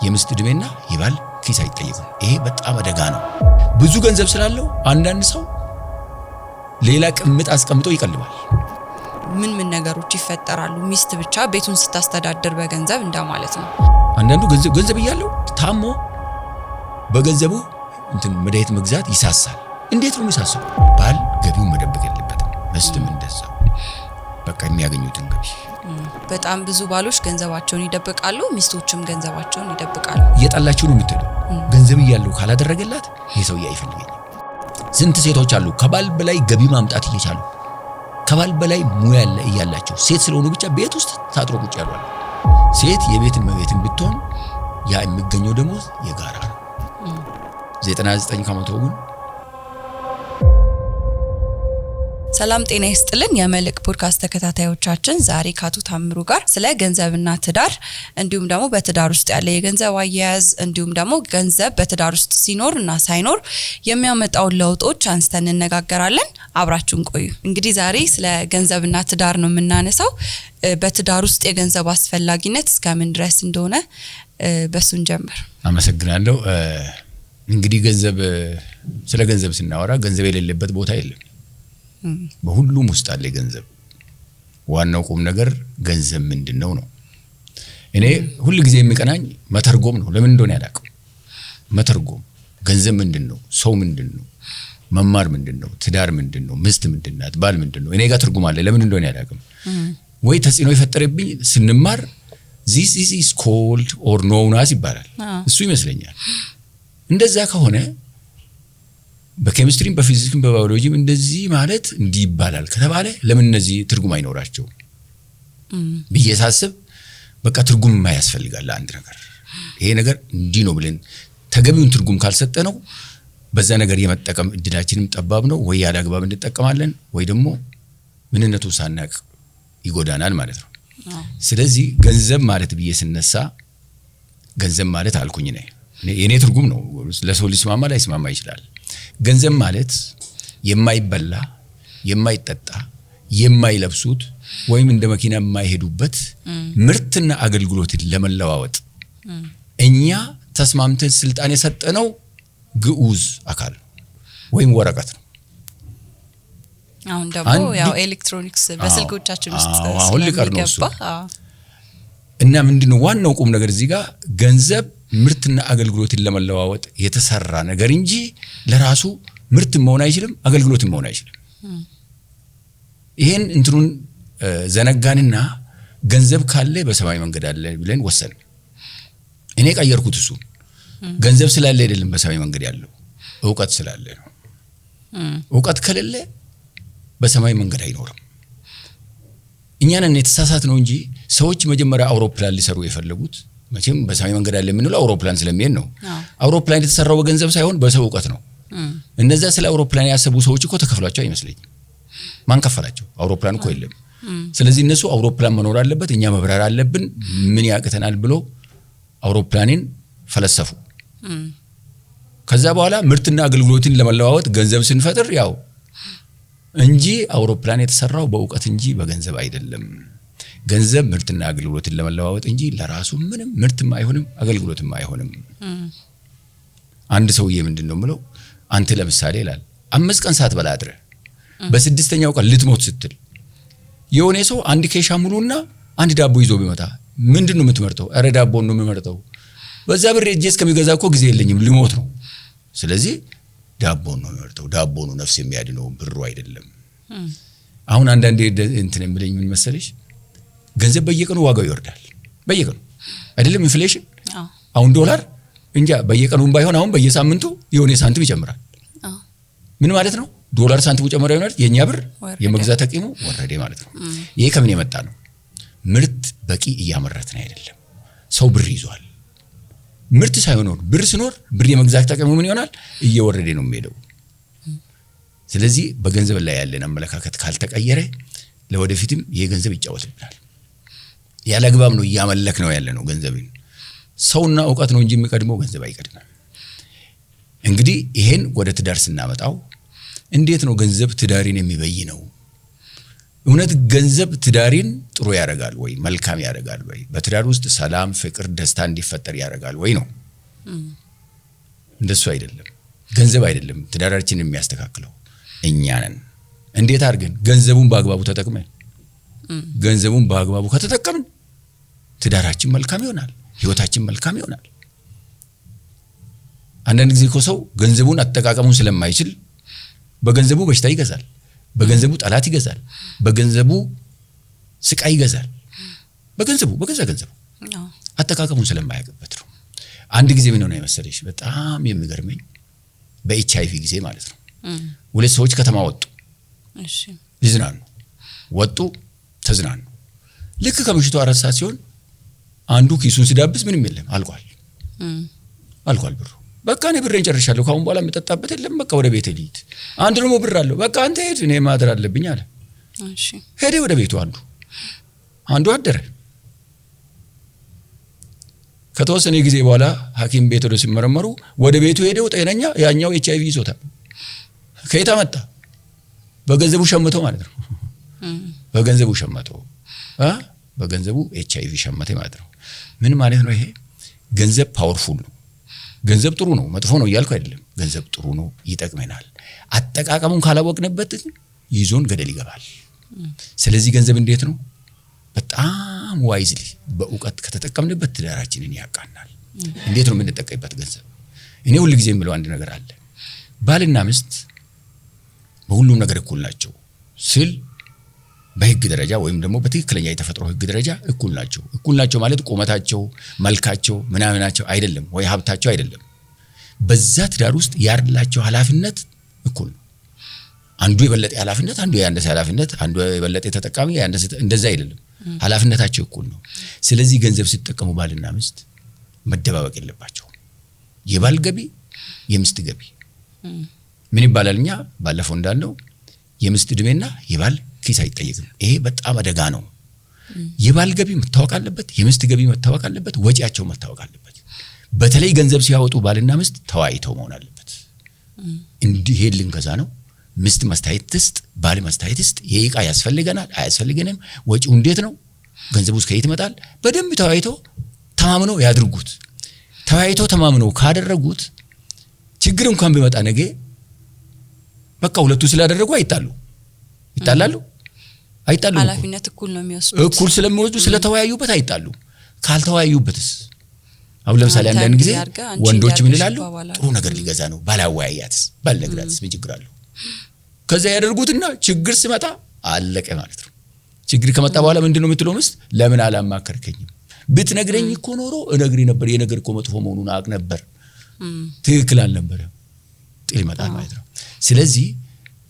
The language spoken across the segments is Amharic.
የሚስት ዕድሜና የባል ኪስ አይጠየቅም። ይሄ በጣም አደጋ ነው። ብዙ ገንዘብ ስላለው አንዳንድ ሰው ሌላ ቅምጥ አስቀምጦ ይቀልባል። ምን ምን ነገሮች ይፈጠራሉ? ሚስት ብቻ ቤቱን ስታስተዳድር በገንዘብ እንደማለት ነው። አንዳንዱ ገንዘብ እያለው ታሞ በገንዘቡ እንትን መድኃኒት መግዛት ይሳሳል። እንዴት ነው የሚሳሳው? ባል ገቢውን መደበቅ የለበትም፣ ሚስትም እንደዛው። በቃ የሚያገኙትን ገቢ። በጣም ብዙ ባሎች ገንዘባቸውን ይደብቃሉ፣ ሚስቶችም ገንዘባቸውን ይደብቃሉ። እየጠላችሁ ነው የምትሄደው። ገንዘብ እያለው ካላደረገላት ይሄ ሰውዬ አይፈልገኝም። ስንት ሴቶች አሉ ከባል በላይ ገቢ ማምጣት እየቻሉ፣ ከባል በላይ ሙያ እያላቸው ሴት ስለሆኑ ብቻ ቤት ውስጥ ታጥሮ ቁጭ ያሉ አሉ። ሴት የቤት እመቤትም ብትሆን ያ የሚገኘው ደሞዝ የጋራ ነው። 99% ግን። ሰላም ጤና ይስጥልን የመልሕቅ ፖድካስት ተከታታዮቻችን፣ ዛሬ ከአቶ ታምሩ ጋር ስለ ገንዘብና ትዳር እንዲሁም ደግሞ በትዳር ውስጥ ያለ የገንዘብ አያያዝ እንዲሁም ደግሞ ገንዘብ በትዳር ውስጥ ሲኖር እና ሳይኖር የሚያመጣውን ለውጦች አንስተን እንነጋገራለን። አብራችሁን ቆዩ። እንግዲህ ዛሬ ስለ ገንዘብና ትዳር ነው የምናነሳው። በትዳር ውስጥ የገንዘብ አስፈላጊነት እስከምን ድረስ እንደሆነ በሱ እንጀምር። አመሰግናለሁ። እንግዲህ ገንዘብ፣ ስለ ገንዘብ ስናወራ ገንዘብ የሌለበት ቦታ የለም። በሁሉም ውስጥ አለ ገንዘብ። ዋናው ቁም ነገር ገንዘብ ምንድን ነው ነው። እኔ ሁል ጊዜ የሚቀናኝ መተርጎም ነው። ለምን እንደሆነ አላውቅም። መተርጎም፣ ገንዘብ ምንድን ነው? ሰው ምንድን ነው? መማር ምንድን ነው? ትዳር ምንድን ነው? ሚስት ምንድን ናት? ባል ምንድን ነው? እኔ ጋር ትርጉም አለ። ለምን እንደሆነ አላውቅም። ወይ ተጽዕኖ የፈጠረብኝ ስንማር this is called or known as ይባላል። እሱ ይመስለኛል። እንደዛ ከሆነ በኬሚስትሪም በፊዚክስም በባዮሎጂም እንደዚህ ማለት እንዲህ ይባላል ከተባለ ለምን እነዚህ ትርጉም አይኖራቸው ብዬ ሳስብ በቃ ትርጉም ያስፈልጋል ለአንድ ነገር። ይሄ ነገር እንዲህ ነው ብለን ተገቢውን ትርጉም ካልሰጠነው በዛ ነገር የመጠቀም እድላችንም ጠባብ ነው። ወይ ያለ አግባብ እንጠቀማለን ወይ ደግሞ ምንነቱን ሳናቅ ይጎዳናል ማለት ነው። ስለዚህ ገንዘብ ማለት ብዬ ስነሳ ገንዘብ ማለት አልኩኝ እኔ፣ የኔ ትርጉም ነው። ለሰው ሊስማማ ላይስማማ ይችላል። ገንዘብ ማለት የማይበላ፣ የማይጠጣ፣ የማይለብሱት ወይም እንደ መኪና የማይሄዱበት ምርትና አገልግሎትን ለመለዋወጥ እኛ ተስማምተን ስልጣን የሰጠነው ግዑዝ አካል ወይም ወረቀት ነው። አሁን ደግሞ ያው ኤሌክትሮኒክስ በስልኮቻችን ውስጥ አሁን ሊቀር ነው እሱ። እና ምንድነው ዋናው ቁም ነገር እዚህ ጋር? ገንዘብ ምርትና አገልግሎትን ለመለዋወጥ የተሰራ ነገር እንጂ ለራሱ ምርት መሆን አይችልም፣ አገልግሎትን መሆን አይችልም። ይሄን እንትኑን ዘነጋንና ገንዘብ ካለ በሰማይ መንገድ አለ ብለን ወሰን። እኔ ቀየርኩት እሱ። ገንዘብ ስላለ አይደለም በሰማይ መንገድ ያለው፣ እውቀት ስላለ ነው። እውቀት ከሌለ በሰማይ መንገድ አይኖርም። እኛ ነን የተሳሳት ነው እንጂ ሰዎች መጀመሪያ አውሮፕላን ሊሰሩ የፈለጉት መቼም በሰማይ መንገድ አለ የምንለው አውሮፕላን ስለሚሄድ ነው። አውሮፕላን የተሰራው በገንዘብ ሳይሆን በሰው እውቀት ነው። እነዛ ስለ አውሮፕላን ያሰቡ ሰዎች እኮ ተከፍሏቸው አይመስለኝም። ማን ከፈላቸው? አውሮፕላን እኮ የለም። ስለዚህ እነሱ አውሮፕላን መኖር አለበት፣ እኛ መብረር አለብን፣ ምን ያቅተናል ብሎ አውሮፕላንን ፈለሰፉ። ከዛ በኋላ ምርትና አገልግሎትን ለመለዋወጥ ገንዘብ ስንፈጥር ያው እንጂ አውሮፕላን የተሰራው በእውቀት እንጂ በገንዘብ አይደለም። ገንዘብ ምርትና አገልግሎትን ለመለዋወጥ እንጂ ለራሱ ምንም ምርትም አይሆንም አገልግሎትም አይሆንም። አንድ ሰውዬ ምንድን ነው የምለው፣ አንተ ለምሳሌ ይላል 5 ቀን ሳትበላ አድረህ በስድስተኛው ቀን ልትሞት ስትል የሆነ ሰው አንድ ኬሻ ሙሉና አንድ ዳቦ ይዞ ቢመጣ ምንድን ነው የምትመርጠው? ኧረ ዳቦን ነው የምመርጠው። በዛ ብር እጄ እስከሚገዛ እኮ ጊዜ የለኝም፣ ልሞት ነው። ስለዚህ ዳቦን ነው የምመርጠው። ዳቦ ነው ነፍስ የሚያድነው፣ ብሩ አይደለም። አሁን አንዳንዴ እንትን የሚለኝ ምን መሰለሽ፣ ገንዘብ በየቀኑ ዋጋው ይወርዳል። በየቀኑ አይደለም inflation። አሁን ዶላር እንጃ በየቀኑም ባይሆን አሁን በየሳምንቱ የሆነ ሳንቲም ይጨምራል። ምን ማለት ነው? ዶላር ሳንቲሙ ጨመረ ይሆናል፣ የኛ ብር የመግዛት አቅሙ ወረደ ማለት ነው። ይሄ ከምን የመጣ ነው? ምርት በቂ እያመረትን አይደለም። ሰው ብር ይዟል። ምርት ሳይኖር ብር ሲኖር ብር የመግዛት አቅሙ ምን ይሆናል? እየወረደ ነው የሚሄደው። ስለዚህ በገንዘብ ላይ ያለን አመለካከት ካልተቀየረ ለወደፊትም ይሄ ገንዘብ ይጫወትብናል። ያለ አግባብ ነው እያመለክ ነው ያለ ነው ገንዘብን። ሰውና እውቀት ነው እንጂ የሚቀድመው ገንዘብ አይቀድምም። እንግዲህ ይሄን ወደ ትዳር ስናመጣው እንዴት ነው ገንዘብ ትዳርን የሚበይነው? እውነት ገንዘብ ትዳሬን ጥሩ ያደርጋል ወይ? መልካም ያደርጋል ወይ? በትዳር ውስጥ ሰላም፣ ፍቅር፣ ደስታ እንዲፈጠር ያደርጋል ወይ ነው። እንደሱ አይደለም። ገንዘብ አይደለም ትዳራችንን የሚያስተካክለው፣ እኛ ነን። እንዴት አድርገን? ገንዘቡን በአግባቡ ተጠቅመን። ገንዘቡን በአግባቡ ከተጠቀምን ትዳራችን መልካም ይሆናል፣ ህይወታችን መልካም ይሆናል። አንዳንድ ጊዜ እኮ ሰው ገንዘቡን አጠቃቀሙን ስለማይችል በገንዘቡ በሽታ ይገዛል፣ በገንዘቡ ጠላት ይገዛል፣ በገንዘቡ ስቃይ ይገዛል። በገንዘቡ፣ በገዛ ገንዘቡ፣ አጠቃቀሙን ስለማያውቅበት ነው። አንድ ጊዜ ምን ሆነ መሰለሽ? በጣም የሚገርመኝ በኤችአይቪ ጊዜ ማለት ነው። ሁለት ሰዎች ከተማ ወጡ፣ ሊዝናኑ ወጡ፣ ተዝናኑ። ልክ ከምሽቱ 4 ሰዓት ሲሆን አንዱ ኪሱን ሲዳብስ ምንም የለም፣ አልቋል፣ አልቋል ብሩ። በቃ እኔ ብሬን ጨርሻለሁ፣ ከአሁን በኋላ የምጠጣበት የለም፣ በቃ ወደ ቤት ልሂድ። አንዱ ደግሞ ብር አለው። በቃ አንተ ሂድ፣ እኔ ማደር አለብኝ አለ። ሄደ ወደ ቤቱ አንዱ። አንዱ አደረ። ከተወሰነ ጊዜ በኋላ ሐኪም ቤት ወደ ሲመረመሩ ወደ ቤቱ ሄደው ጤነኛ፣ ያኛው ኤችአይቪ ይዞታል። ከየት አመጣ? በገንዘቡ ሸምቶ ማለት ነው። በገንዘቡ ሸምቶ፣ በገንዘቡ ኤችአይቪ ሸመተ ማለት ነው። ምን ማለት ነው ይሄ? ገንዘብ powerful ነው። ገንዘብ ጥሩ ነው፣ መጥፎ ነው እያልኩ አይደለም። ገንዘብ ጥሩ ነው፣ ይጠቅመናል። አጠቃቀሙን ካላወቅንበት ይዞን ገደል ይገባል። ስለዚህ ገንዘብ እንዴት ነው? በጣም wisely፣ በእውቀት ከተጠቀምንበት ትዳራችንን ያቃናል። እንዴት ነው የምንጠቀምበት ገንዘብ? እኔ ሁል ጊዜ የምለው አንድ ነገር አለ። ባልና ሚስት በሁሉም ነገር እኩል ናቸው ስል በህግ ደረጃ ወይም ደግሞ በትክክለኛ የተፈጥሮ ህግ ደረጃ እኩል ናቸው። እኩል ናቸው ማለት ቁመታቸው፣ መልካቸው፣ ምናምናቸው አይደለም ወይ ሀብታቸው አይደለም። በዛ ትዳር ውስጥ ያላቸው ኃላፊነት እኩል ነው። አንዱ የበለጠ ኃላፊነት፣ አንዱ ያነሰ ኃላፊነት፣ አንዱ የበለጠ ተጠቃሚ ያነሰ፣ እንደዛ አይደለም። ኃላፊነታቸው እኩል ነው። ስለዚህ ገንዘብ ሲጠቀሙ ባልና ሚስት መደባበቅ የለባቸውም። የባል ገቢ፣ የሚስት ገቢ ምን ይባላል? እኛ ባለፈው እንዳልነው የሚስት እድሜና የባል ኪስ አይጠየቅም። ይሄ በጣም አደጋ ነው። የባል ገቢ መታወቅ አለበት፣ የሚስት ገቢ መታወቅ አለበት፣ ወጪያቸው መታወቅ አለበት። በተለይ ገንዘብ ሲያወጡ ባልና ሚስት ተወያይተው መሆን አለበት። እንዲህ ይሄን ልንገዛ ነው፣ ሚስት አስተያየት ትስጥ፣ ባል አስተያየት ይስጥ። ይሄ ዕቃ ያስፈልገናል አያስፈልገንም፣ ወጪው እንዴት ነው፣ ገንዘቡ ከየት ይመጣል? በደንብ ተወያይተው ተማምነው ያድርጉት። ተወያይተው ተማምነው ካደረጉት ችግር እንኳን ቢመጣ ነገ በቃ ሁለቱ ስላደረጉ አይጣሉ። ይጣላሉ? አይጣሉም እኮ። ኃላፊነት እኩል ነው የሚወስዱት። እኩል ስለሚወስዱ፣ ስለተወያዩበት አይጣሉ። ካልተወያዩበትስ? አሁን ለምሳሌ አንተ አንዳንድ ጊዜ እንዲህ አድርገህ፣ አንቺ ወንዶች እንዲህ ምን አድርገሽ ይላሉ? ይባባላሉ። ጥሩ ነገር ሊገዛ ነው፣ ባላወያያትስ፣ ባልነግራትስ ምን ችግር አለው? ከዛ ያደርጉትና ችግር ሲመጣ አለቀ ማለት ነው። ችግር ከመጣ በኋላ ምንድን ነው የምትለው ሚስት? ለምን አላማከርከኝም? ብትነግረኝ እኮ ኖሮ እነግርህ ነበር። የነገር እኮ መጥፎ መሆኑን አውቅ ነበር። ትክክል አልነበረም። ጥል ይመጣል ማለት ነው። ስለዚህ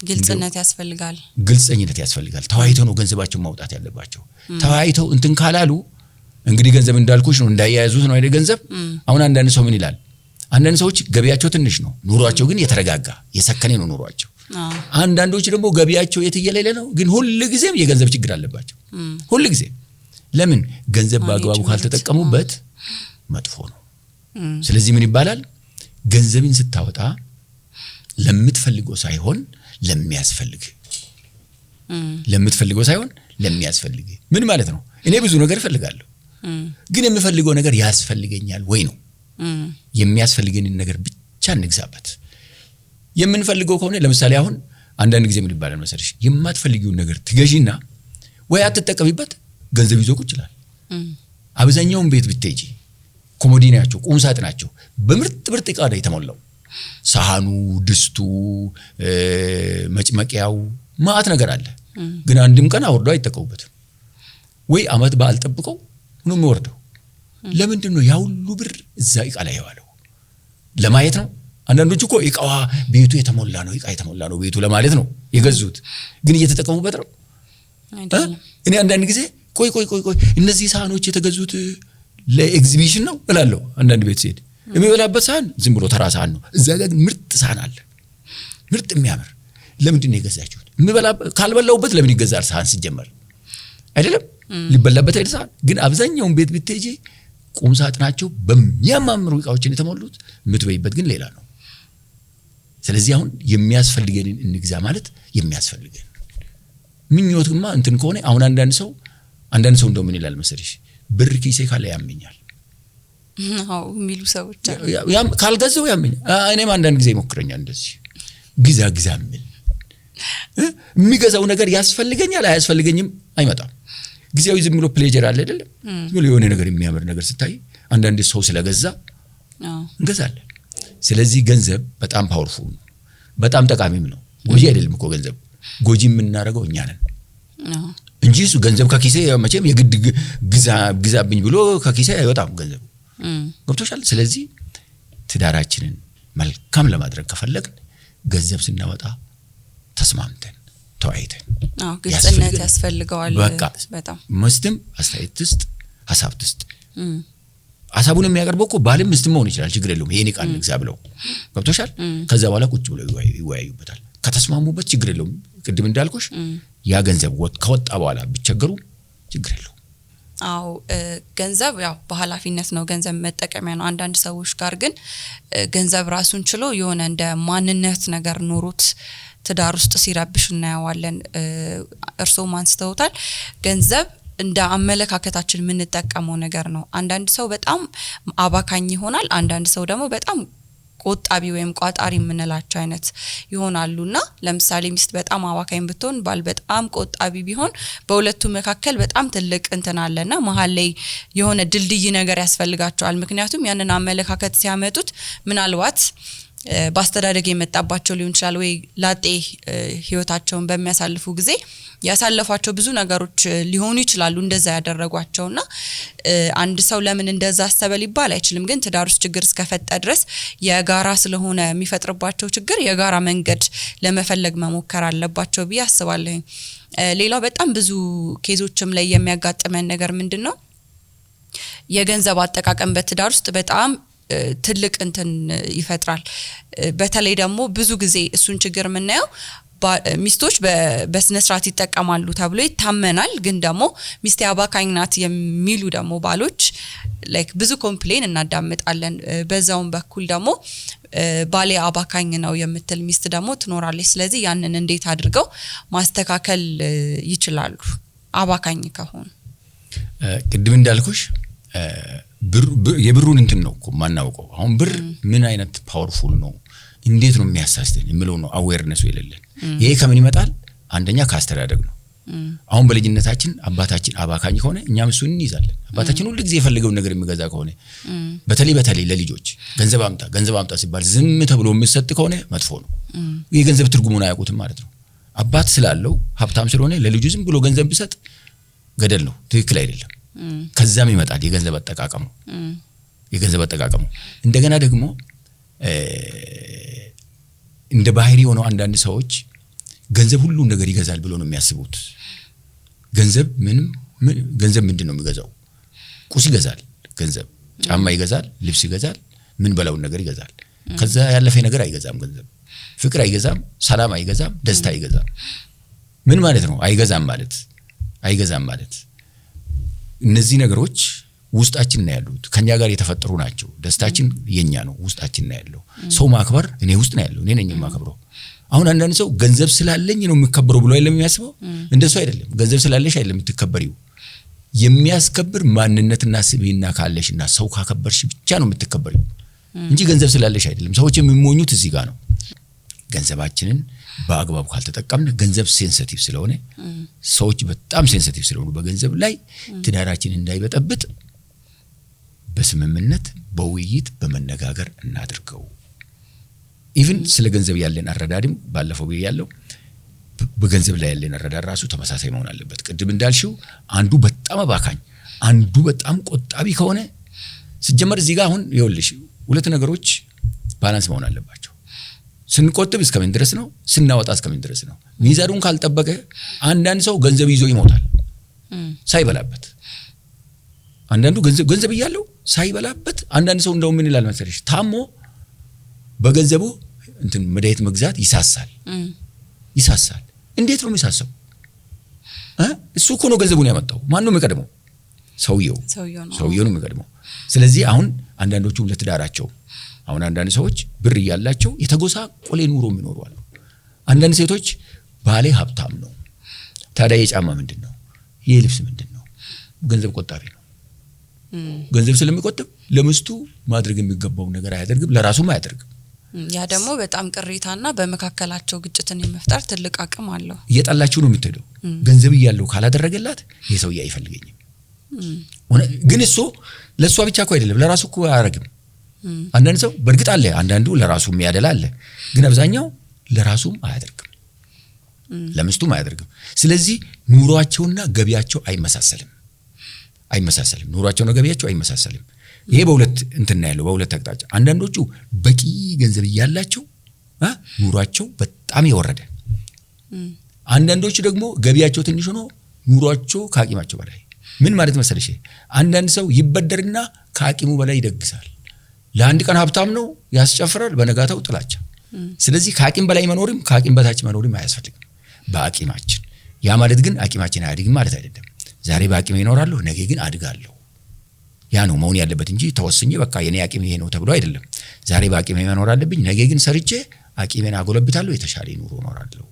ግልጽነት ያስፈልጋል። ግልጸኝነት ያስፈልጋል። ተወያይተው ነው ገንዘባቸውን ማውጣት ያለባቸው። ተወያይተው እንትን ካላሉ እንግዲህ ገንዘብ እንዳልኩሽ ነው፣ እንዳያያዙት ነው አይደል? ገንዘብ አሁን አንዳንድ ሰው ምን ይላል? አንዳንድ ሰዎች ገቢያቸው ትንሽ ነው፣ ኑሯቸው ግን የተረጋጋ የሰከነ ነው ኑሯቸው። አንዳንዶች ደግሞ ገቢያቸው የትየለለ ነው፣ ግን ሁል ጊዜም የገንዘብ ችግር አለባቸው። ሁል ጊዜ ለምን? ገንዘብ በአግባቡ management፣ ካልተጠቀሙበት መጥፎ ነው። ስለዚህ ምን ይባላል? ገንዘብን ስታወጣ ለምትፈልገው ሳይሆን ለሚያስፈልግ፣ ለምትፈልገው ሳይሆን ለሚያስፈልግ። ምን ማለት ነው? እኔ ብዙ ነገር እፈልጋለሁ፣ ግን የምፈልገው ነገር ያስፈልገኛል ወይ ነው። የሚያስፈልገንን ነገር ብቻ እንግዛበት። የምንፈልገው ከሆነ ለምሳሌ አሁን አንዳንድ ጊዜ ምን ይባላል መሰለሽ? የማትፈልጊውን ነገር ትገዢና ወይ አትጠቀሚበት፣ ገንዘብ ይዞ ቁጭ ይላል። አብዛኛውን ቤት ብትሄጂ ኮሞዲናቸው፣ ቁም ሳጥናቸው በምርጥ ምርጥ ዕቃ ነው የተሞላው። ሳህኑ፣ ድስቱ፣ መጭመቂያው፣ ማአት ነገር አለ። ግን አንድም ቀን አውርደው አይጠቀሙበትም። ወይ አመት በዓል ጠብቀው ነው የሚወርደው። ለምንድን ነው ያ ሁሉ ብር እዛ ዕቃ ላይ የዋለው? ለማየት ነው። አንዳንዶቹ እኮ እቃዋ ቤቱ የተሞላ ነው፣ ዕቃ የተሞላ ነው ቤቱ ለማለት ነው የገዙት። ግን እየተጠቀሙበት ነው? አይደለም። እኔ አንዳንድ ጊዜ ቆይ ቆይ ቆይ ቆይ፣ እነዚህ ሳህኖች የተገዙት ለኤግዚቢሽን ነው እላለሁ። አንዳንድ ቤት ስሄድ የሚበላበት ሳህን ዝም ብሎ ተራ ሳህን ነው። እዛ ጋር ግን ምርጥ ሳህን አለ፣ ምርጥ የሚያምር። ለምንድን ነው የገዛችሁት? ካልበላሁበት ለምን ይገዛል ሳህን ሲጀመር? አይደለም ሊበላበት አይደል ሳህን። ግን አብዛኛውን ቤት ብትሄጂ ቁም ሳጥናቸው በሚያማምሩ እቃዎችን የተሞሉት፣ የምትበይበት ግን ሌላ ነው። ስለዚህ አሁን የሚያስፈልገንን እንግዛ ማለት የሚያስፈልገን ምኞትማ እንትን ከሆነ አሁን አንዳንድ ሰው እንደው ምን ይላል መሰለሽ፣ ብር ኪሴ ካለ ያመኛል አዎ የሚሉ ሰዎች አሉ። ካልገዛው ያመኛል። እኔም አንዳንድ ጊዜ ይሞክረኛል እንደዚህ ግዛ ግዛ የሚል የሚገዛው ነገር ያስፈልገኛል አያስፈልገኝም አይመጣም። ጊዜያዊ ዝም ብሎ pleasure አለ አይደለም፣ ዝም ብሎ የሆነ ነገር የሚያምር ነገር ስታይ አንዳንድ ሰው ስለገዛ እንገዛለን። ስለዚህ ገንዘብ በጣም powerful ነው፣ በጣም ጠቃሚም ነው። ጎጂ አይደለም እኮ ገንዘብ፣ ጎጂ የምናደርገው እኛ ነን እንጂ እሱ ገንዘብ ከኪሴ መቼም የግድ ግዛብኝ ብሎ ከኪሴ አይወጣም ገንዘቡ። ገብቶሻል? ስለዚህ ትዳራችንን መልካም ለማድረግ ከፈለግን ገንዘብ ስናወጣ ተስማምተን ተወያይተን፣ ግልጽነት ያስፈልገዋል። በቃ በጣም ሚስትም አስተያየት ትስጥ፣ ሀሳብ ትስጥ። ሀሳቡን የሚያቀርበው እኮ ባልም ሚስትም መሆን ይችላል፣ ችግር የለውም። ይሄን ዕቃ እንግዛ ብለው ገብቶሻል? ከዛ በኋላ ቁጭ ብለው ይወያዩበታል። ከተስማሙበት ችግር የለውም። ቅድም እንዳልኩሽ ያ ገንዘብ ከወጣ በኋላ ቢቸገሩ ችግር የለውም። አዎ ገንዘብ ያው በኃላፊነት ነው፣ ገንዘብ መጠቀሚያ ነው። አንዳንድ ሰዎች ጋር ግን ገንዘብ ራሱን ችሎ የሆነ እንደ ማንነት ነገር ኖሮት ትዳር ውስጥ ሲረብሽ እናየዋለን። እርስዎም አንስተውታል። ገንዘብ እንደ አመለካከታችን የምንጠቀመው ነገር ነው። አንዳንድ ሰው በጣም አባካኝ ይሆናል፣ አንዳንድ ሰው ደግሞ በጣም ቆጣቢ ወይም ቋጣሪ የምንላቸው አይነት ይሆናሉና ለምሳሌ ሚስት በጣም አባካኝ ብትሆን ባል በጣም ቆጣቢ ቢሆን በሁለቱ መካከል በጣም ትልቅ እንትን አለና መሀል ላይ የሆነ ድልድይ ነገር ያስፈልጋቸዋል። ምክንያቱም ያንን አመለካከት ሲያመጡት ምናልባት በአስተዳደግ የመጣባቸው ሊሆን ይችላል ወይ ላጤ ህይወታቸውን በሚያሳልፉ ጊዜ ያሳለፏቸው ብዙ ነገሮች ሊሆኑ ይችላሉ እንደዛ ያደረጓቸውና አንድ ሰው ለምን እንደዛ አሰበ ሊባል አይችልም። ግን ትዳር ውስጥ ችግር እስከፈጠ ድረስ የጋራ ስለሆነ የሚፈጥርባቸው ችግር የጋራ መንገድ ለመፈለግ መሞከር አለባቸው ብዬ አስባለሁ። ሌላው በጣም ብዙ case ኦችም ላይ የሚያጋጥመን ነገር ምንድነው? የገንዘብ አጠቃቀም በትዳር ውስጥ በጣም ትልቅ እንትን ይፈጥራል። በተለይ ደግሞ ብዙ ጊዜ እሱን ችግር የምናየው ሚስቶች በስነ ስርዓት ይጠቀማሉ ተብሎ ይታመናል። ግን ደግሞ ሚስቴ አባካኝ ናት የሚሉ ደግሞ ባሎች like ብዙ complain እናዳምጣለን። በዛውም በኩል ደግሞ ባሌ አባካኝ ነው የምትል ሚስት ደግሞ ትኖራለች። ስለዚህ ያንን እንዴት አድርገው ማስተካከል ይችላሉ አባካኝ ከሆኑ? ቅድም እንዳልኩሽ የብሩን እንትን ነው እኮ ማናውቀው። አሁን ብር ምን አይነት powerful ነው፣ እንዴት ነው የሚያሳስተን የሚለው ነው awareness ኡ የሌለን። ይሄ ከምን ይመጣል? አንደኛ ካስተዳደግ ነው። አሁን በልጅነታችን አባታችን አባካኝ ከሆነ እኛም እሱን እንይዛለን። አባታችን ሁሉ ጊዜ የፈለገውን ነገር የሚገዛ ከሆነ በተለይ ለልጆች ገንዘብ አምጣ ገንዘብ አምጣ ሲባል ዝም ተብሎ የሚሰጥ ከሆነ መጥፎ ነው። የገንዘብ ትርጉሙን አያውቁትም ማለት ነው። አባት ስላለው ሀብታም ስለሆነ ለልጁ ዝም ብሎ ገንዘብ ቢሰጥ ገደል ነው፣ ትክክል አይደለም። ከዛም ይመጣል የገንዘብ አጠቃቀሙ የገንዘብ አጠቃቀሙ። እንደገና ደግሞ እንደ ባህሪ ሆነው አንዳንድ ሰዎች ገንዘብ ሁሉ ነገር ይገዛል ብሎ ነው የሚያስቡት። ገንዘብ ምንም ገንዘብ ምንድን ነው የሚገዛው? ቁስ ይገዛል። ገንዘብ ጫማ ይገዛል፣ ልብስ ይገዛል፣ ምን በላውን ነገር ይገዛል። ከዛ ያለፈ ነገር አይገዛም። ገንዘብ ፍቅር አይገዛም፣ ሰላም አይገዛም፣ ደስታ አይገዛም። ምን ማለት ነው አይገዛም ማለት? አይገዛም ማለት እነዚህ ነገሮች ውስጣችን ነው ያሉት፣ ከኛ ጋር የተፈጠሩ ናቸው። ደስታችን የኛ ነው፣ ውስጣችን ነው ያለው። ሰው ማክበር እኔ ውስጥ ነው ያለው፣ እኔ ነኝ የማከብረው። አሁን አንዳንድ ሰው ገንዘብ ስላለኝ ነው የሚከበረው ብሎ አይደለም የሚያስበው። እንደሱ አይደለም። ገንዘብ ስላለሽ አይደለም የምትከበሪው። የሚያስከብር ማንነትና ስብዕና ካለሽና ሰው ካከበርሽ ብቻ ነው የምትከበሪው እንጂ ገንዘብ ስላለሽ አይደለም። ሰዎች የሚሞኙት እዚህ ጋር ነው። ገንዘባችንን በአግባቡ ካልተጠቀምን፣ ገንዘብ sensitive ስለሆነ፣ ሰዎች በጣም sensitive ስለሆኑ በገንዘብ ላይ ትዳራችን እንዳይበጠብጥ በስምምነት በውይይት በመነጋገር እናድርገው። Even ስለ ገንዘብ ያለን አረዳድም ባለፈው ብያለሁ፣ በገንዘብ ላይ ያለን አረዳድ ራሱ ተመሳሳይ መሆን አለበት። ቅድም እንዳልሽው አንዱ በጣም አባካኝ፣ አንዱ በጣም ቆጣቢ ከሆነ ሲጀመር እዚህ ጋር አሁን ይኸውልሽ ሁለት ነገሮች balance መሆን አለባቸው። ስንቆጥብ እስከምን ድረስ ነው? ስናወጣ እስከምን ድረስ ነው? ሚዛኑን ካልጠበቀ አንዳንድ ሰው ገንዘብ ይዞ ይሞታል ሳይበላበት። አንዳንዱ ገንዘብ እያለው ሳይበላበት፣ አንዳንድ ሰው እንደው ምን ይላል መሰለሽ፣ ታሞ በገንዘቡ እንትን መድኃኒት መግዛት ይሳሳል ይሳሳል። እንዴት ነው የሚሳሳው? እሱ እኮ ነው ገንዘቡን ያመጣው። ማን ነው የሚቀድመው? ሰውየው ነው የሚቀድመው። ስለዚህ አሁን አንዳንዶቹ ለትዳራቸው አሁን አንዳንድ ሰዎች ብር እያላቸው የተጎሳቆለ ኑሮ የሚኖሩ አሉ። አንዳንድ ሴቶች ባሌ ሀብታም ነው፣ ታዲያ የጫማ ምንድን ነው? የልብስ ምንድን ነው? ገንዘብ ቆጣቢ ነው። ገንዘብ ስለሚቆጥብ ለሚስቱ ማድረግ የሚገባውን ነገር አያደርግም፣ ለራሱም አያደርግም። ያ ደግሞ በጣም ቅሬታና በመካከላቸው ግጭትን የመፍጠር ትልቅ አቅም አለው። እየጠላችው ነው የምትሄደው። ገንዘብ እያለው ካላደረገላት ይሄ ሰውዬ አይፈልገኝም። ግን እሱ ለእሷ ብቻ እኮ አይደለም፣ ለራሱ እኮ አያደርግም። አንዳንድ ሰው በእርግጥ አለ፣ አንዳንዱ ለራሱ የሚያደላ አለ። ግን አብዛኛው ለራሱም አያደርግም፣ ለሚስቱም አያደርግም። ስለዚህ ኑሯቸውና ገቢያቸው አይመሳሰልም አይመሳሰልም። ኑሯቸውና ገቢያቸው አይመሳሰልም። ይሄ በሁለት እንትና ያለው በሁለት አቅጣጫ። አንዳንዶቹ በቂ ገንዘብ እያላቸው ኑሯቸው በጣም የወረደ፣ አንዳንዶቹ ደግሞ ገቢያቸው ትንሽ ሆኖ ኑሯቸው ከአቂማቸው በላይ። ምን ማለት መሰለሽ፣ አንዳንድ ሰው ይበደርና ከአቂሙ በላይ ይደግሳል። ለአንድ ቀን ሀብታም ነው ያስጨፍራል፣ በነጋታው ጥላቻ። ስለዚህ ከአቂም በላይ መኖርም ከአቂም በታች መኖርም አያስፈልግም። በአቂማችን። ያ ማለት ግን አቂማችን አያድግም ማለት አይደለም። ዛሬ በአቂሜ እኖራለሁ፣ ነገ ግን አድጋለሁ። ያ ነው መሆን ያለበት እንጂ ተወስኜ በቃ የኔ አቂም ይሄ ነው ተብሎ አይደለም። ዛሬ በአቂሜ መኖር አለብኝ፣ ነገ ግን ሰርቼ አቂሜን አጎለብታለሁ፣ የተሻለ ኑሮ እኖራለሁ።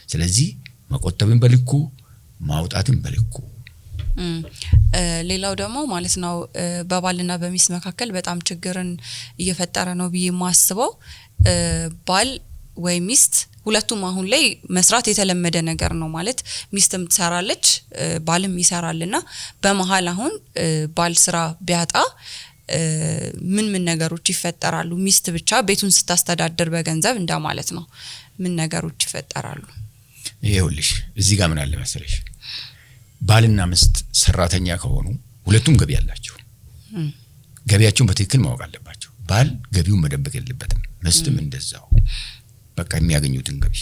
ስለዚህ መቆጠብን በልኩ ማውጣትን በልኩ። ሌላው ደግሞ ማለት ነው በባልና በሚስት መካከል በጣም ችግርን እየፈጠረ ነው ብዬ የማስበው ባል ወይ ሚስት ሁለቱም አሁን ላይ መስራት የተለመደ ነገር ነው። ማለት ሚስትም ትሰራለች ባልም ይሰራልና በመሀል አሁን ባል ስራ ቢያጣ ምን ምን ነገሮች ይፈጠራሉ? ሚስት ብቻ ቤቱን ስታስተዳድር በገንዘብ እንደማለት ነው። ምን ነገሮች ይፈጠራሉ? ይኸውልሽ እዚህ ጋር ምን አለ መሰለሽ፣ ባልና ሚስት ሰራተኛ ከሆኑ ሁለቱም ገቢ አላቸው። ገቢያቸውን በትክክል ማወቅ አለባቸው። ባል ገቢውን መደበቅ የለበትም፣ ሚስትም እንደዛው በቃ የሚያገኙትን ገቢ።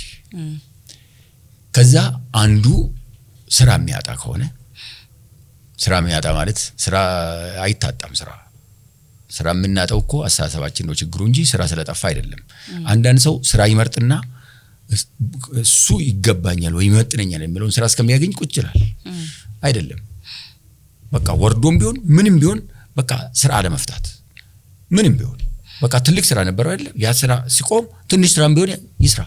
ከዛ አንዱ ስራ የሚያጣ ከሆነ፣ ስራ የሚያጣ ማለት ስራ አይታጣም። ስራ የምናጣው እኮ አስተሳሰባችን ነው ችግሩ እንጂ ስራ ስለጠፋ አይደለም። አንዳንድ ሰው ስራ ይመርጥና እሱ ይገባኛል ወይ ይመጥነኛል የሚለውን ስራ እስከሚያገኝ ቁጭ ይላል። አይደለም በቃ ወርዶም ቢሆን ምንም ቢሆን በቃ ስራ አለመፍታት ምንም ቢሆን በቃ ትልቅ ስራ ነበረው አይደለም፣ ያ ስራ ሲቆም ትንሽ ስራም ቢሆን ይስራ።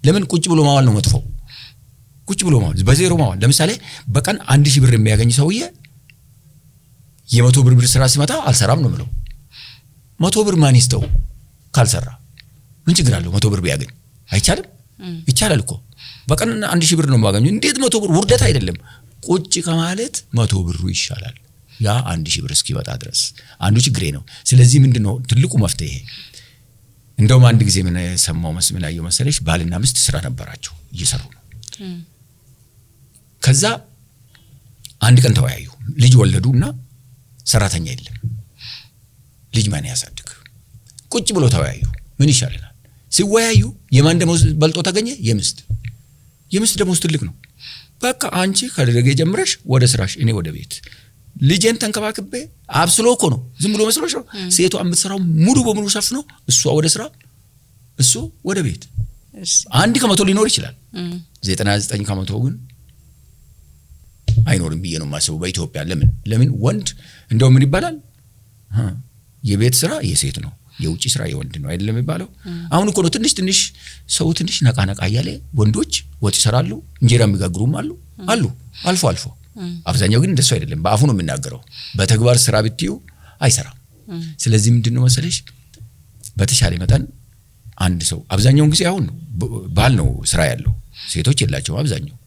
ለምን ቁጭ ብሎ ማዋል ነው መጥፎ። ቁጭ ብሎ ማዋል፣ በዜሮ ማዋል። ለምሳሌ በቀን 1000 ብር የሚያገኝ ሰውዬ የ100 ብር ስራ ሲመጣ አልሰራም ነው የምለው። 100 ብር ማን ይስጠው ካልሰራ? ምን ችግር አለው 100 ብር ቢያገኝ? አይቻልም? ይቻላል እኮ። በቀን 1000 ብር ነው የማገኘው። እንዴት 100 ብር? ውርደት አይደለም። ቁጭ ከማለት 100 ብሩ ይሻላል። ያ 1000 ብር እስኪመጣ ድረስ አንዱ ችግሬ ነው። ስለዚህ ምንድነው ትልቁ መፍትሄ? እንደውም አንድ ጊዜ ምን ሰማው ምን አየሁ መሰለሽ፣ ባልና ሚስት ስራ ነበራቸው እየሰሩ ነው። ከዛ አንድ ቀን ተወያዩ። ልጅ ወለዱና ሰራተኛ የለም። ልጅ ማን ያሳድግ? ቁጭ ብሎ ተወያዩ። ምን ይሻለናል? ሲወያዩ የማን ደሞዝ በልጦ ተገኘ? የሚስት። የሚስት ደሞዝ ትልቅ ነው። በቃ አንቺ ከደረገ ጀምረሽ ወደ ስራሽ፣ እኔ ወደ ቤት፣ ልጄን ተንከባክቤ። አብስሎ እኮ ነው፣ ዝም ብሎ መስሎሽ ነው። ሴቷ የምትሰራው ሙሉ በሙሉ ሸፍኖ እሷ ወደ ስራ እሱ ወደ ቤት። 1% ሊኖር ይችላል፣ 99% ግን አይኖርም ብዬ ነው የማስበው በኢትዮጵያ። ለምን ወንድ እንደው ምን ይባላል፣ የቤት ስራ የሴት ነው፣ የውጭ ስራ የወንድ ነው አይደለም የሚባለው? አሁን እኮ ነው ትንሽ ትንሽ ሰው ትንሽ ነቃ ነቃ እያለ ወንዶች ወጥ ይሰራሉ፣ እንጀራ የሚጋግሩም አሉ አልፎ አልፎ። አብዛኛው ግን እንደሱ አይደለም፣ በአፉ ነው የሚናገረው፣ በተግባር ስራ ብትዩ አይሰራም። ስለዚህ ምንድነው መሰለሽ፣ በተሻለ መጠን አንድ ሰው አብዛኛውን ጊዜ አሁን ባል ነው ስራ ያለው፣ ሴቶች የላቸውም። አብዛኛው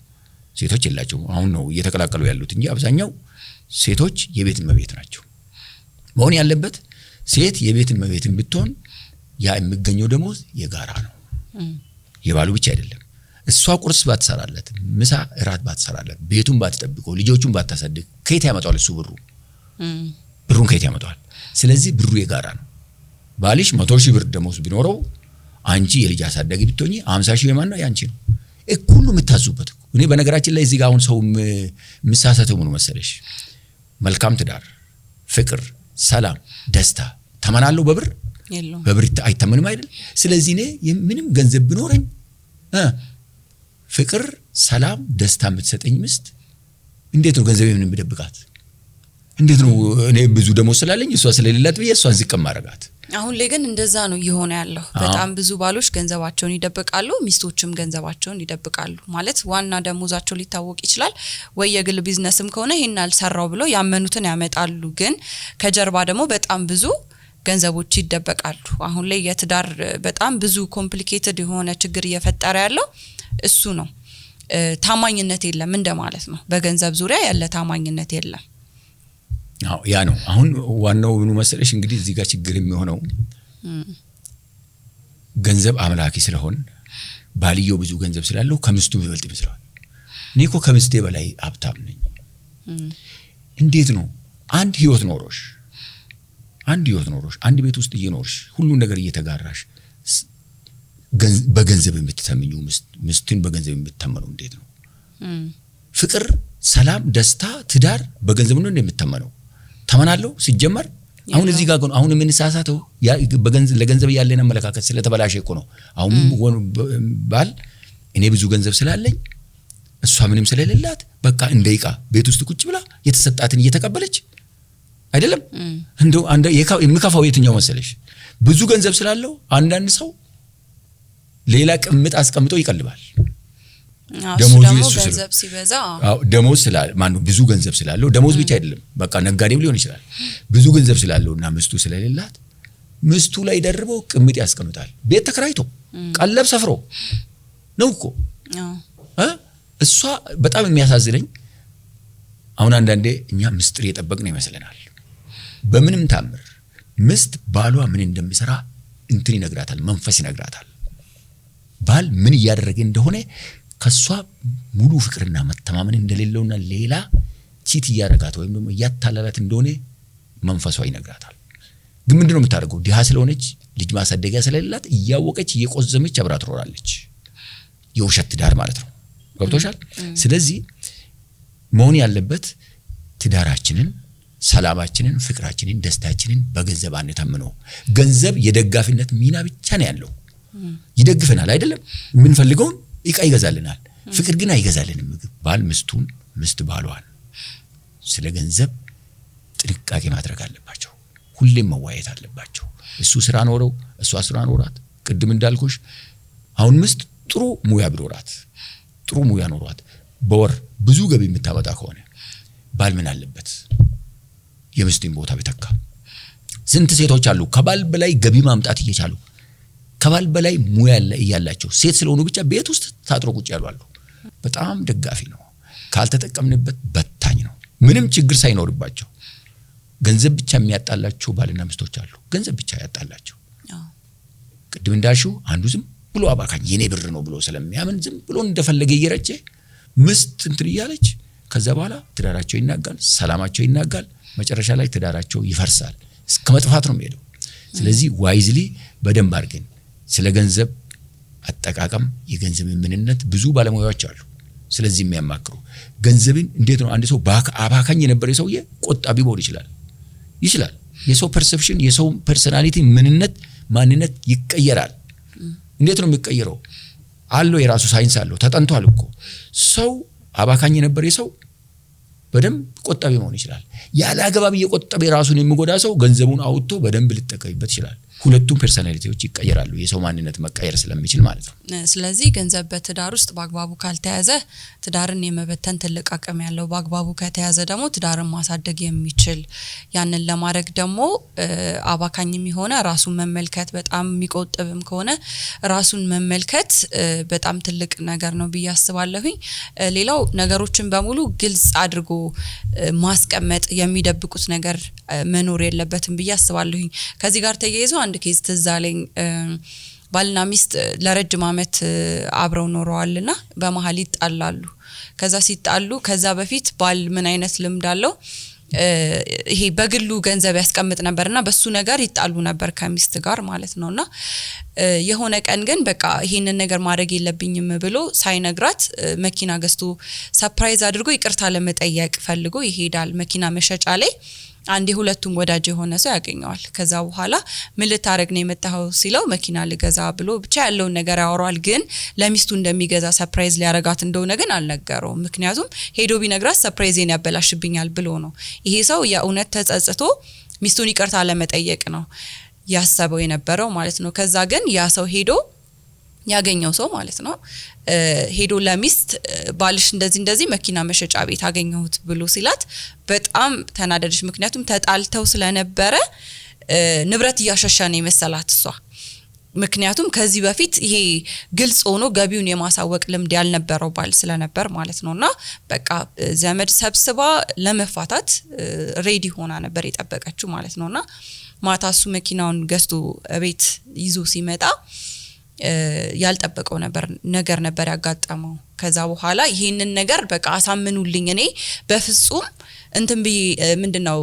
ሴቶች የላቸውም። አሁን ነው እየተቀላቀሉ ያሉት እንጂ አብዛኛው ሴቶች የቤት እመቤት ናቸው። መሆን ያለበት ሴት የቤት እመቤትን ብትሆን ያ የሚገኘው ደሞዝ የጋራ ነው፣ የባሉ ብቻ አይደለም። እሷ ቁርስ ባትሰራለት፣ ምሳ እራት ባትሰራለት፣ ቤቱን ባትጠብቀው፣ ልጆቹን ባታሳድግ ከየት ያመጣዋል እሱ ብሩ? ብሩን ከየት ያመጣዋል? ስለዚህ ብሩ የጋራ ነው። ባልሽ 100,000 ብር ደሞዝ ቢኖረው አንቺ የልጅ አሳዳጊ ብትሆኚ 50 ሺህ የማን ነው? ያንቺ ነው። እኩል ነው የምታዙበት። እኔ በነገራችን ላይ እዚህ ጋር አሁን ሰው የሚሳሳተው ምን መሰለሽ፣ መልካም ትዳር፣ ፍቅር፣ ሰላም፣ ደስታ ተመናለው በብር በብር አይተመንም አይደል? ስለዚህ እኔ ምንም ገንዘብ ቢኖረኝ ፍቅር፣ ሰላም፣ ደስታ የምትሰጠኝ ሚስት እንዴት ነው ገንዘቤን የምደብቃት? እንዴት ነው እኔ ብዙ ደሞዝ ስላለኝ እሷ ስለሌላት ብዬ እሷን ዝቅ ማረጋት? አሁን ላይ ግን እንደዛ ነው እየሆነ ያለው። በጣም ብዙ ባሎች ገንዘባቸውን ይደብቃሉ፣ ሚስቶችም ገንዘባቸውን ይደብቃሉ። ማለት ዋና ደሞዛቸው ሊታወቅ ይችላል ወይ የግል ቢዝነስም ከሆነ ይሄን አልሰራው ብለው ያመኑትን ያመጣሉ። ግን ከጀርባ ደግሞ በጣም ብዙ ገንዘቦች ይደበቃሉ። አሁን ላይ የትዳር በጣም ብዙ complicated የሆነ ችግር እየፈጠረ ያለው እሱ ነው። ታማኝነት የለም እንደማለት ነው። በገንዘብ ዙሪያ ያለ ታማኝነት የለም። አዎ ያ ነው አሁን ዋናው ምኑ መሰለሽ፣ እንግዲህ እዚህ ጋር ችግር የሚሆነው ገንዘብ አምላኪ ስለሆን ባልየው ብዙ ገንዘብ ስላለው ከሚስቱ ቢበልጥ ይመስለዋል። እኔ እኮ ከሚስቴ በላይ ሀብታም ነኝ። እንዴት ነው አንድ ህይወት ኖሮሽ አንድ ቤት ውስጥ እየኖርሽ ሁሉን ነገር እየተጋራሽ በገንዘብ የምትተምኙ ሚስትን በገንዘብ የምትተመነው እንዴት ነው? ፍቅር፣ ሰላም፣ ደስታ፣ ትዳር በገንዘብ ነው እንደምትተመነው? ተመናለው ሲጀመር። አሁን እዚህ ጋር አሁን የምንሳሳተው ለገንዘብ ያለን አመለካከት ስለተበላሸ እኮ ነው። አሁን ባል እኔ ብዙ ገንዘብ ስላለኝ እሷ ምንም ስለሌላት በቃ እንደ ዕቃ ቤት ውስጥ ቁጭ ብላ የተሰጣትን እየተቀበለች አይደለም። እንደው የሚከፋው የትኛው መሰለሽ? ብዙ ገንዘብ ስላለው አንዳንድ ሰው ሌላ ቅምጥ አስቀምጦ ይቀልባል። ደሞዙ ገንዘብ ሲበዛ ደሞዝ ስላለ ማነው ብዙ ገንዘብ ስላለው ደሞዝ ብቻ አይደለም፣ በቃ ነጋዴም ሊሆን ይችላል። ብዙ ገንዘብ ስላለውና ሚስቱ ስለሌላት ሚስቱ ላይ ደርበው ቅምጥ ያስቀምጣል። ቤት ተከራይቶ ቀለብ ሰፍሮ ነው እኮ። እሷ በጣም የሚያሳዝነኝ አሁን አንዳንዴ እኛ ምስጢር የጠበቅን ይመስለናል። በምንም ታምር ሚስት ባሏ ምን እንደሚሰራ እንትን ይነግራታል፣ መንፈስ ይነግራታል። ባል ምን እያደረገ እንደሆነ ከሷ ሙሉ ፍቅርና መተማመን እንደሌለውና ሌላ ቺት እያደረጋት ወይም ደግሞ እያታለላት እንደሆነ መንፈሷ ይነግራታል። ግን ምንድነው የምታደርገው? ድሃ ስለሆነች ልጅ ማሳደጊያ ስለሌላት እያወቀች እየቆዘመች አብራ ትኖራለች። የውሸት ትዳር ማለት ነው። ገብቶሻል? ስለዚህ መሆን ያለበት ትዳራችንን፣ ሰላማችንን፣ ፍቅራችንን፣ ደስታችንን በገንዘብ አንተምነው። ገንዘብ የደጋፊነት ሚና ብቻ ነው ያለው። ይደግፈናል አይደለም? የምንፈልገውን እቃ ይገዛልናል። ፍቅር ግን አይገዛልንም። ምግብ ባል ሚስቱን፣ ሚስት ባሏን ስለ ገንዘብ ጥንቃቄ ማድረግ አለባቸው። ሁሌም መዋየት አለባቸው። እሱ ስራ ኖረው እሷ ስራ ኖራት። ቅድም እንዳልኩሽ አሁን ሚስት ጥሩ ሙያ ቢኖራት ጥሩ ሙያ ኖሯት በወር ብዙ ገቢ የምታመጣ ከሆነ ባል ምን አለበት የሚስቱን ቦታ ቢተካ? ስንት ሴቶች አሉ ከባል በላይ ገቢ ማምጣት እየቻሉ ከባል በላይ ሙያ እያላቸው ሴት ስለሆኑ ብቻ ቤት ውስጥ ታጥሮ ቁጭ ያሉ አሉ። በጣም ደጋፊ ነው። ካልተጠቀምንበት በታኝ ነው። ምንም ችግር ሳይኖርባቸው ገንዘብ ብቻ የሚያጣላቸው ባልና ሚስቶች አሉ። ገንዘብ ብቻ ያጣላቸው። ቅድም እንዳልሽው አንዱ ዝም ብሎ አባካኝ የኔ ብር ነው ብሎ ስለሚያምን ዝም ብሎ እንደፈለገ እየረጨ ሚስት እንትን እያለች ከዛ በኋላ ትዳራቸው ይናጋል፣ ሰላማቸው ይናጋል። መጨረሻ ላይ ትዳራቸው ይፈርሳል። እስከ መጥፋት ነው የሚሄደው። ስለዚህ wisely በደንብ አድርገን ስለ ገንዘብ አጠቃቀም የገንዘብ ምንነት ብዙ ባለሙያዎች አሉ። ስለዚህ የሚያማክሩ ገንዘብን እንዴት ነው አንድ ሰው አባካኝ የነበረ ሰውዬ ቆጣቢ መሆን ይችላል ይችላል። የሰው perception የሰው personality ምንነት ማንነት ይቀየራል። እንዴት ነው የሚቀየረው? አለው የራሱ ሳይንስ አለው፣ ተጠንቷል እኮ። ሰው አባካኝ የነበረ ሰው በደንብ ቆጣቢ መሆን ይችላል። ያለ አግባብ እየቆጠበ የራሱን የሚጎዳ ሰው ገንዘቡን አውጥቶ በደንብ ሊጠቀምበት ይችላል። ሁለቱም personality ዎች ይቀየራሉ፣ የሰው ማንነት መቀየር ስለሚችል ማለት ነው። ስለዚህ ገንዘብ በትዳር ውስጥ በአግባቡ ካልተያዘ ትዳርን የመበተን ትልቅ አቅም ያለው፣ በአግባቡ ከተያዘ ደግሞ ትዳርን ማሳደግ የሚችል፣ ያንን ለማድረግ ደግሞ አባካኝም የሆነ ራሱን መመልከት፣ በጣም የሚቆጥብም ከሆነ ራሱን መመልከት በጣም ትልቅ ነገር ነው ብዬ አስባለሁኝ። ሌላው ነገሮችን በሙሉ ግልጽ አድርጎ ማስቀመጥ፣ የሚደብቁት ነገር መኖር የለበትም ብዬ አስባለሁኝ። ከዚህ ጋር ተያይዞ አንድ case ትዝ አለኝ። ባልና ሚስት ለረጅም አመት አብረው ኖረዋልና በመሃል ይጣላሉ። ከዛ ሲጣሉ ከዛ በፊት ባል ምን አይነት ልምድ አለው? ይሄ በግሉ ገንዘብ ያስቀምጥ ነበርና በሱ ነገር ይጣሉ ነበር ከሚስት ጋር ማለት ነውና፣ የሆነ ቀን ግን በቃ ይሄንን ነገር ማድረግ የለብኝም ብሎ ሳይነግራት መኪና ገዝቶ surprise አድርጎ ይቅርታ ለመጠየቅ ፈልጎ ይሄዳል። መኪና መሸጫ ላይ አንድ የሁለቱም ወዳጅ የሆነ ሰው ያገኘዋል። ከዛ በኋላ ምን ልታረግ ነው የመጣኸው ሲለው መኪና ልገዛ ብሎ ብቻ ያለውን ነገር ያወራዋል። ግን ለሚስቱ እንደሚገዛ surprise ሊያረጋት እንደሆነ ግን አልነገረውም። ምክንያቱም ሄዶ ቢነግራት surprise ኤን ያበላሽብኛል ብሎ ነው። ይሄ ሰው የእውነት ተጸጽቶ ሚስቱን ይቅርታ ለመጠየቅ ነው። ያሰበው የነበረው ማለት ነው። ከዛ ግን ያ ሰው ሄዶ ያገኘው ሰው ማለት ነው ሄዶ ለሚስት ባልሽ እንደዚህ እንደዚህ መኪና መሸጫ ቤት አገኘሁት ብሎ ሲላት በጣም ተናደደች። ምክንያቱም ተጣልተው ስለነበረ ንብረት እያሸሸ ነው የመሰላት እሷ። ምክንያቱም ከዚህ በፊት ይሄ ግልጽ ሆኖ ገቢውን የማሳወቅ ልምድ ያልነበረው ባል ስለነበር ማለት ነውና በቃ ዘመድ ሰብስባ ለመፋታት ready ሆና ነበር የጠበቀችው ማለት ነውና ማታ እሱ መኪናውን ገዝቶ ቤት ይዞ ሲመጣ ያልጠበቀው ነገር ነበር ያጋጠመው። ከዛ በኋላ ይሄንን ነገር በቃ አሳምኑልኝ፣ እኔ በፍጹም እንትን ብዬ ምንድነው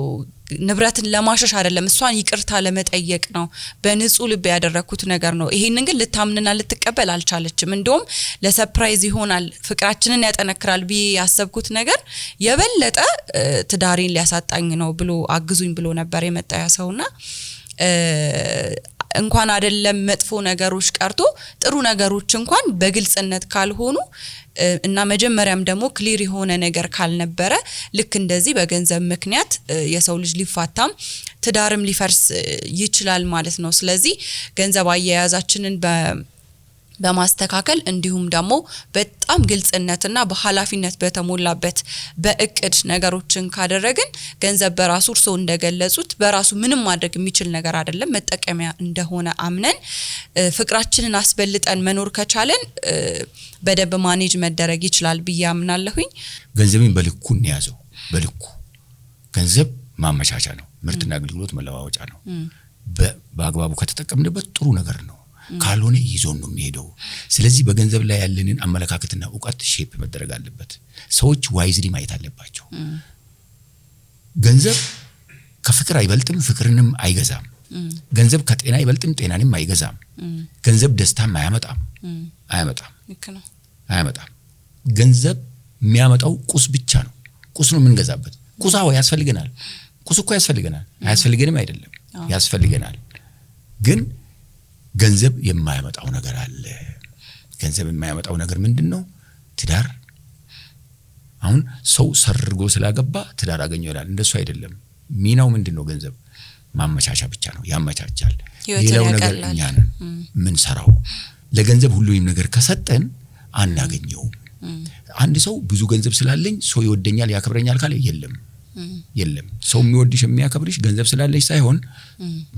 ንብረትን ለማሸሽ አይደለም፣ እሷን ይቅርታ ለመጠየቅ ነው፣ በንጹህ ልብ ያደረኩት ነገር ነው። ይሄንን ግን ልታምንና ልትቀበል አልቻለችም። እንደውም ለ surprise ይሆናል፣ ፍቅራችንን ያጠነክራል ብዬ ያሰብኩት ነገር የበለጠ ትዳሬን ሊያሳጣኝ ነው ብሎ አግዙኝ ብሎ ነበር የመጣ ያ ሰውና እንኳን አይደለም መጥፎ ነገሮች ቀርቶ ጥሩ ነገሮች እንኳን በግልጽነት ካልሆኑ እና መጀመሪያም ደግሞ clear የሆነ ነገር ካልነበረ ልክ እንደዚህ በገንዘብ ምክንያት የሰው ልጅ ሊፋታም ትዳርም ሊፈርስ ይችላል ማለት ነው። ስለዚህ ገንዘብ አያያዛችንን በማስተካከል እንዲሁም ደግሞ በጣም ግልጽነትና በኃላፊነት በተሞላበት በእቅድ ነገሮችን ካደረግን ገንዘብ በራሱ እርሶ እንደገለጹት በራሱ ምንም ማድረግ የሚችል ነገር አይደለም፣ መጠቀሚያ እንደሆነ አምነን ፍቅራችንን አስበልጠን መኖር ከቻለን በደንብ manage መደረግ ይችላል ብዬ አምናለሁኝ። ገንዘብን በልኩ እንያዘው። በልኩ ገንዘብ ማመቻቻ ነው፣ ምርትና አገልግሎት መለዋወጫ ነው። በአግባቡ ከተጠቀምንበት ጥሩ ነገር ነው፣ ካልሆነ ይዞን ነው የሚሄደው። ስለዚህ በገንዘብ ላይ ያለንን አመለካከትና እውቀት shape መደረግ አለበት። ሰዎች wisely ማየት አለባቸው። ገንዘብ ከፍቅር አይበልጥም፣ ፍቅርንም አይገዛም። ገንዘብ ከጤና አይበልጥም፣ ጤናንም አይገዛም። ገንዘብ ደስታም አያመጣም አያመጣም አያመጣም። ገንዘብ የሚያመጣው ቁስ ብቻ ነው። ቁስ ነው የምንገዛበት። ቁስ አዎ ያስፈልገናል። ቁስ እኮ ያስፈልገናል። አያስፈልገንም አይደለም፣ ያስፈልገናል። ግን ገንዘብ የማያመጣው ነገር አለ። ገንዘብ የማያመጣው ነገር ምንድን ነው? ትዳር። አሁን ሰው ሰርጎ ስላገባ ትዳር አገኘው ይላል። እንደሱ አይደለም። ሚናው ምንድን ነው? ገንዘብ ማመቻቻ ብቻ ነው፣ ያመቻቻል። ሌላው ነገር እኛ ነን ምንሰራው። ለገንዘብ ሁሉንም ነገር ከሰጠን አናገኘውም። አንድ ሰው ብዙ ገንዘብ ስላለኝ ሰው ይወደኛል ያከብረኛል ካለ የለም የለም። ሰው የሚወድሽ የሚያከብርሽ ገንዘብ ስላለሽ ሳይሆን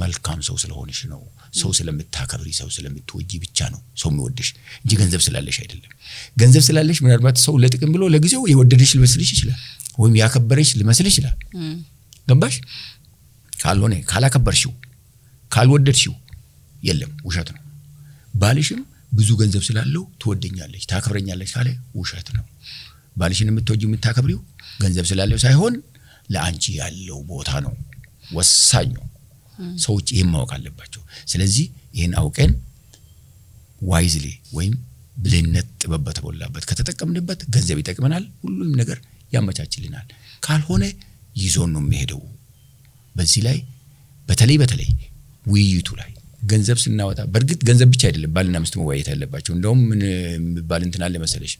መልካም ሰው ስለሆንሽ ነው። ሰው ስለምታከብሪ፣ ሰው ስለምትወጂ ብቻ ነው ሰው የሚወድሽ እንጂ ገንዘብ ስላለሽ አይደለም። ገንዘብ ስላለሽ ምናልባት ሰው ለጥቅም ብሎ ለጊዜው የወደደሽ ሊመስልሽ ይችላል፣ ወይም ያከበረሽ ሊመስልሽ ይችላል። ገባሽ? ካልሆነ ካላከበርሽው፣ ካልወደድሽው የለም፣ ውሸት ነው። ባልሽም ብዙ ገንዘብ ስላለው ትወደኛለች፣ ታከብረኛለች ካለ ውሸት ነው። ባልሽን የምትወጂው የምታከብሪው ገንዘብ ስላለው ሳይሆን ለአንቺ ያለው ቦታ ነው ወሳኙ። ሰዎች ይሄን ማወቅ አለባቸው። ስለዚህ ይሄን አውቀን wisely ወይም ብልህነት ጥበብ በተሞላበት ከተጠቀምንበት ገንዘብ ይጠቅመናል፣ ሁሉም ነገር ያመቻችልናል። ካልሆነ ይዞን ነው የሚሄደው። በዚህ ላይ በተለይ በተለይ ውይይቱ ላይ ገንዘብ ስናወጣ፣ በእርግጥ ገንዘብ ብቻ አይደለም ባልና ሚስት መወያየት ያለባቸው። እንደውም ምን የሚባል እንትን አለ መሰለሽ፣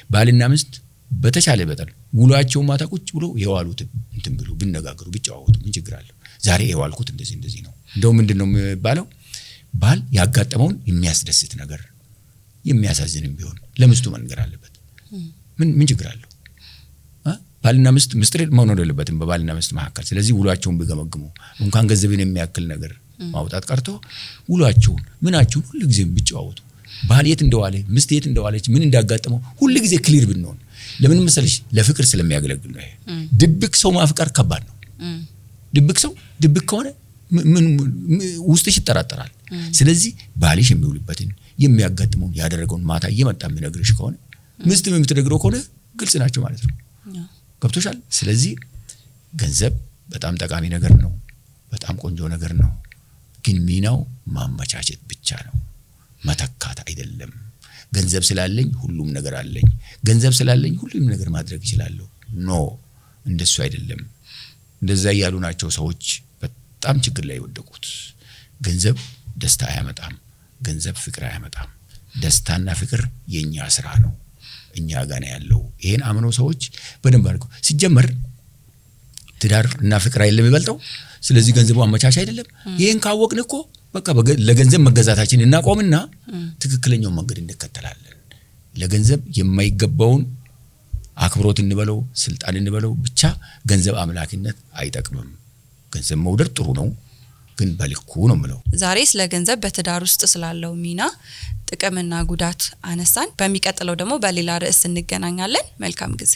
ባልና ሚስት በተቻለ መጠን ውሏቸው ማታ ቁጭ ብሎ የዋሉት እንትን ብሎ ቢነጋገሩ ቢጨዋወቱ ምን ችግር አለው? ዛሬ የዋልኩት እንደዚህ እንደዚህ ነው። እንደው ምንድነው የሚባለው፣ ባል ያጋጠመውን የሚያስደስት ነገር የሚያሳዝንም ቢሆን ለሚስቱ መንገር አለበት። ምን ችግር አለው? ባልና ሚስት ምስጢር መሆን የለበትም በባልና ሚስት መካከል። ስለዚህ ውሏቸውን ቢገመግሙ እንኳን ገንዘብን የሚያክል ነገር ማውጣት ቀርቶ ውሏቸውን ምናቸውን ሁሉ ጊዜ ቢጨዋወቱ፣ ባል የት እንደዋለ ሚስት የት እንደዋለች ምን እንዳጋጠመው ሁሉ ጊዜ clear ብንሆን፣ ለምን መሰለሽ ለፍቅር ስለሚያገለግል ነው። ይሄ ድብቅ ሰው ማፍቀር ከባድ ነው። ድብቅ ሰው ድብቅ ከሆነ ምን ውስጥሽ ይጠራጠራል። ስለዚህ ባልሽ የሚውልበትን የሚያጋጥመውን ያደረገውን ማታ እየመጣ የሚነግርሽ ከሆነ ሚስትም የምትነግረው ከሆነ ግልጽ ናቸው ማለት ነው። ገብቶሻል? ስለዚህ ገንዘብ በጣም ጠቃሚ ነገር ነው። በጣም ቆንጆ ነገር ነው። ግን ሚናው ማመቻቸት ብቻ ነው፣ መተካት አይደለም። ገንዘብ ስላለኝ ሁሉም ነገር አለኝ፣ ገንዘብ ስላለኝ ሁሉም ነገር ማድረግ እችላለሁ። No፣ እንደሱ አይደለም። እንደዛ እያሉ ናቸው ሰዎች በጣም ችግር ላይ የወደቁት። ገንዘብ ደስታ አያመጣም። ገንዘብ ፍቅር አያመጣም። ደስታና ፍቅር የኛ ስራ ነው፣ እኛ ጋር ነው ያለው። ይሄን አምነው ሰዎች በደንብ አድርገው ሲጀመር ትዳር እና ፍቅር አይደለም የሚበልጠው። ስለዚህ ገንዘቡ አመቻች አይደለም። ይህን ካወቅን እኮ በቃ ለገንዘብ መገዛታችን እናቆምና ትክክለኛውን መንገድ እንከተላለን። ለገንዘብ የማይገባውን አክብሮት እንበለው፣ ስልጣን እንበለው፣ ብቻ ገንዘብ አምላኪነት አይጠቅምም። ገንዘብ መውደድ ጥሩ ነው፣ ግን በልኩ ነው የምለው። ዛሬ ስለ ገንዘብ በትዳር ውስጥ ስላለው ሚና፣ ጥቅምና ጉዳት አነሳን። በሚቀጥለው ደግሞ በሌላ ርዕስ እንገናኛለን። መልካም ጊዜ።